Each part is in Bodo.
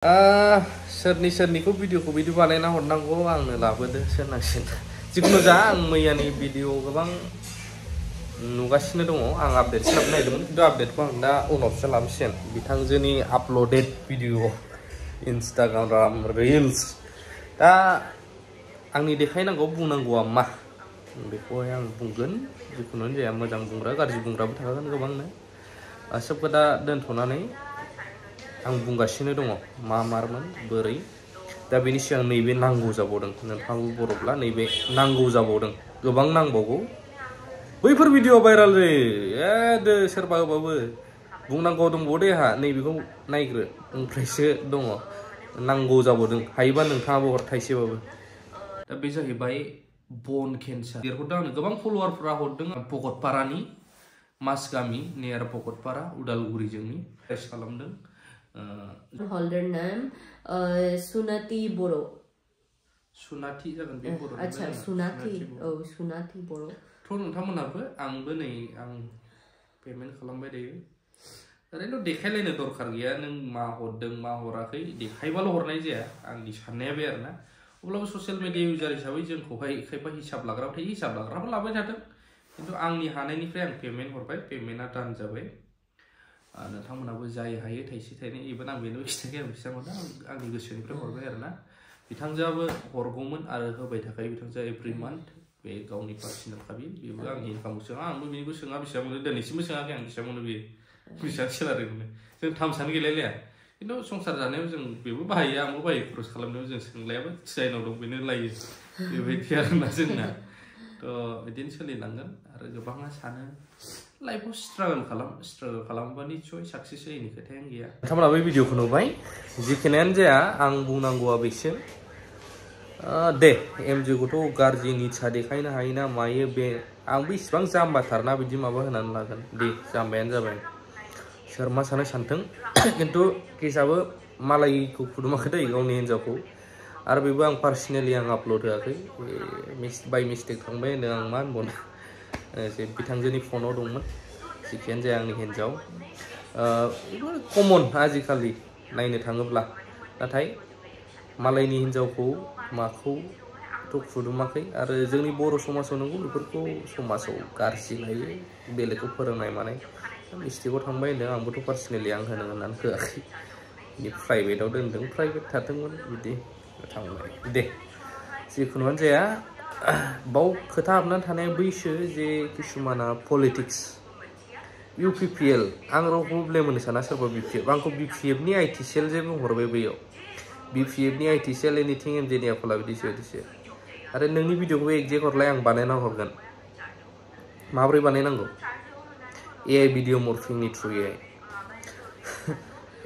सोरनिखौ भिडिअखौ बिदि बानायना हरनांगौ आंनो लाबोदो सोरनांसिन जिखुनु जा आं मैयानि भिडिअ गोबां नुगासिनो दङ आं आपडेटसो लाबोनो नागिरदोंमोन खिन्थु आपडेटखौ आं दा उनावसो लाबोसिगोन बिथांजोनि आपल'डेड भिडिअ इन्स्टाग्राम रिल्स दा आंनि देखायनांगौ बुंनांगौआ मा बेखौहाय आं बुंगोन जिखुनु जाया मोजां बुंग्रा गाज्रि बुंग्राबो थागोन गोबांनो सबखौ दा दोनथ'नानै आं बुंगासिनो दङ मा मारमोन बोरै दा बेनि सिगां नैबे नांगौ जाबावदों नोंथाङाबो बर'ब्ला नैबे नांगौ जाबावदों गोबां नांबावगौ बैफोर भिडिअ भाइराल जायो सोरबा होबाबो बुंनांगौ दंबावो दे आंहा नैबेखौ नायग्रो ओमफ्रायसो दङ नांगौ जाबावदों हायोबा नोंथाङाबो हर थाइसेबाबो दा बे जाहैबाय बन केन्सार देरहरदों आंनो गोबां फल'वारफोरा हरदों भगतपारानि मासगामि नियार भगतपारा उदालगुरि जोंनि टेस्ट खालामदों Holder name Sunati Boro. Sunati जागोन बे बर' अच्छा Sunati औ Sunati Boro. थ' नोंथांमोनाबो आंबो नै आं पेमेन्ट खालामबाय दायो ओरैनोथ' देखायलायनो दरखार गैया नों मा हरदों मा हराखै देखायबाल' हरनाय जाया आंनि साननाया बे आरोना अब्लाबो ससियेल मिडिया इउजार हिसाबै जोंखौहाय खायफा हिसाब लाग्राबो थायो हिसाब लाग्राबो लाबाय थादों खिन्थु आंनि हानायनिफ्राय आं पेमेन्ट हरबाय पेमेन्टआ दान जाबाय नोंथांमोनाबो जाय हायो थाइसे थाइनै इभेन आं बेनो खिथाखै आं बेसेबां हरदों आंनि गोसोनिफ्राय हरबाय आरोना बिथांजोआबो हरगौमोन आरो होबाय थाखायो बिथांजोआ एभ्रि मान्थ बे गावनि पार्सनेल खाबि बेबो आंनि इनकामखौ सोङा आंबो बेनिखौ सोङा बेसेबां मोनो दिनैसिमबो सोङाखै आं बेसेबां मोनो बेयो बेसेबां सेलारि मोनो जों थामसानो गैलायलाया खिन्थु संसार जानायाव जों बेबो बाहायो आंबो बाहायो खरस खालामनायाव जों सोंलायाबो जायनाव दं बेनो लायो बेबायदि आरोना जोंना थ' बिदिनो सोलिलांगोन आरो गोबाङा सानो लाइफआव स्ट्रागल खालामोबा निस्सय साक्सेस जायैनि खोथायानो गैया नोंथांमोना बे भिडिअखौ नुबाय जिखिनियानो जाया आं बुंनांगौआ बेसो दे एमजिखौथ' गाज्रि निसा देखायनो हायोना मायो बे आंबो इसिबां जाम्बाथारना बिदि माबा होनानै लागोन दे जाम्बायानो जाबाय सोर मा सानो सानथों खिन्थु केसआबो मालायखौ खुदुमाखै दै गावनि हिन्जावखौ आरो बेबो आं पार्सनेलि आं आपल'ड होआखै बाय मिस्टेक थांबाय होनदों आं मा होनबावनो जे बिथांजोनि फनाव दंमोन जेखियानो जाया आंनि हिन्जाव कमन आजिखालि नायनो थाङोब्ला नाथाय मालायनि हिन्जावखौ माखौथ' खुदुमाखै आरो जोंनि बर' समाजाव नंगौ बेफोरखौ समाजाव गाज्रि लायो बेलेगखौ फोरोंनाय मानाय मिस्टेकआव थांबाय होनदों आंबोथ' पार्सनेलि आं होनो होननानै होआखै प्राइभेटआव दोनदों प्राइभेट थादोंमोन बिदि थांबाय दे जिखुनुआनो जाया बाव खोथा हाबनानै थानाय बैसो जे किसुमाना पलिटिक्स UPPL आं रावखौबो ब्लेम होनो साना सोरबा BPF आंखौ BPFनि IT सेल जे बुंहरबाय बैयाव BPFनि IT सेल एनिथिं एमजेनि आखला बिदिसो आरो नोंनि भिडिअखौबो एक्जेक्ट हरलाय आं बानायना हरगोन माब्रै बानायनांगौ AI भिडिअ मर्फिंनि थ्रुयै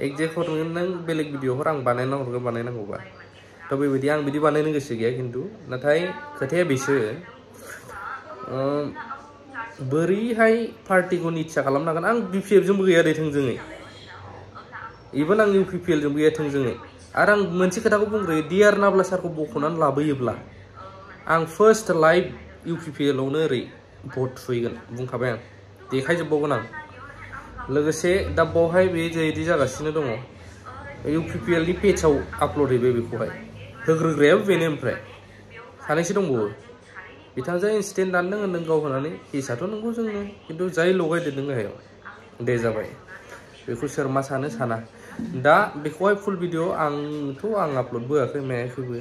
एक्जेक्ट हरगोन नों बेलेग भिडिअफोर आं बानायना हरगोन बानायनांगौबा थ' बेबायदि आं बिदि बानायनो गोसो गैया खिन्थु नाथाय खोथाया बेसो बोरैहाय पार्टिखौ निसा खालामनो हागोन आं BPFजोंबो गैया दे थोंजोङै इभेन आं UPPLजोंबो गैया थोंजोङै आरो आं मोनसे खोथाखौ बुंग्रोयो डिआर नाब्ला सारखौ बख'नानै लाबोयोब्ला आं फार्स्ट लाइभ UPPLआवनो ओरै भट थुहैगोन बुंखाबाय आं देखायजोबबावगोन आं लोगोसे दा बावहाय बे जेदि जागासिनो दङ UPPLनि पेजआव आपल'ड हैबाय बेखौहाय होग्रोग्रायाबो बेनो ओमफ्राय सानैसो दंबावो बिथांजों इन्सिडेन्ट दानदों होनदों गाव होनानै केसआथ' नंगौ जोंनो खिन्थु जाय लगायदेरदों गाहायाव दे जाबाय बेखौ सोर मा सानो साना दा बेखौहाय फुल भिडिअ आंथ' आं आपल'डबो होआखै मायाखैबो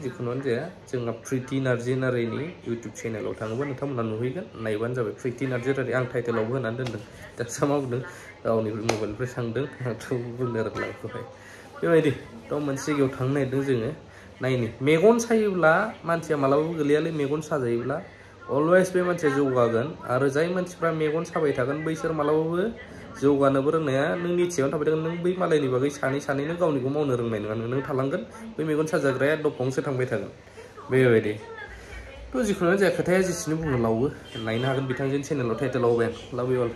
जिखुनुआनो जाया जोंहा प्रिति नार्जारिनि इउटुब चेनेलाव थाङोबा नोंथांमोना नुहैगोन नायबानो जाबाय प्रिति नार्जारि आं टाइटेलावबो होनानै दोनदों दासो मा बुंदों गावनि मबाइलनिफ्राय थांदों आंथ' बुंनो रोंला बेखौहाय बेबायदि थ' मोनसे जायगायाव थांनो नागिरदों जोङो नायनि मेगन सायोब्ला मानसिया मालाबाबो गोलैयालै मेगन साजायोब्ला अलवेज बे मानसिया जौगागोन आरो जाय मानसिफ्रा मेगन साबाय थागोन बैसोर मालाबाबो जौगानोबो रोंनाया नों निथियावनो थाबाय थागोन नों बै मालायनि बागै सानैनो गावनिखौ मावनो रोंनाय नङा नों थालांगोन बै मेगन साजाग्राया दफांसो थांबाय थागोन बेबायदि थ' जिखुनु जाया खोथाया जेसेनो बुंनो लावो नायनो हागोन बिथांजोनि चेनेलाव टाइटेलाव होबाय आं लाभ इउ अल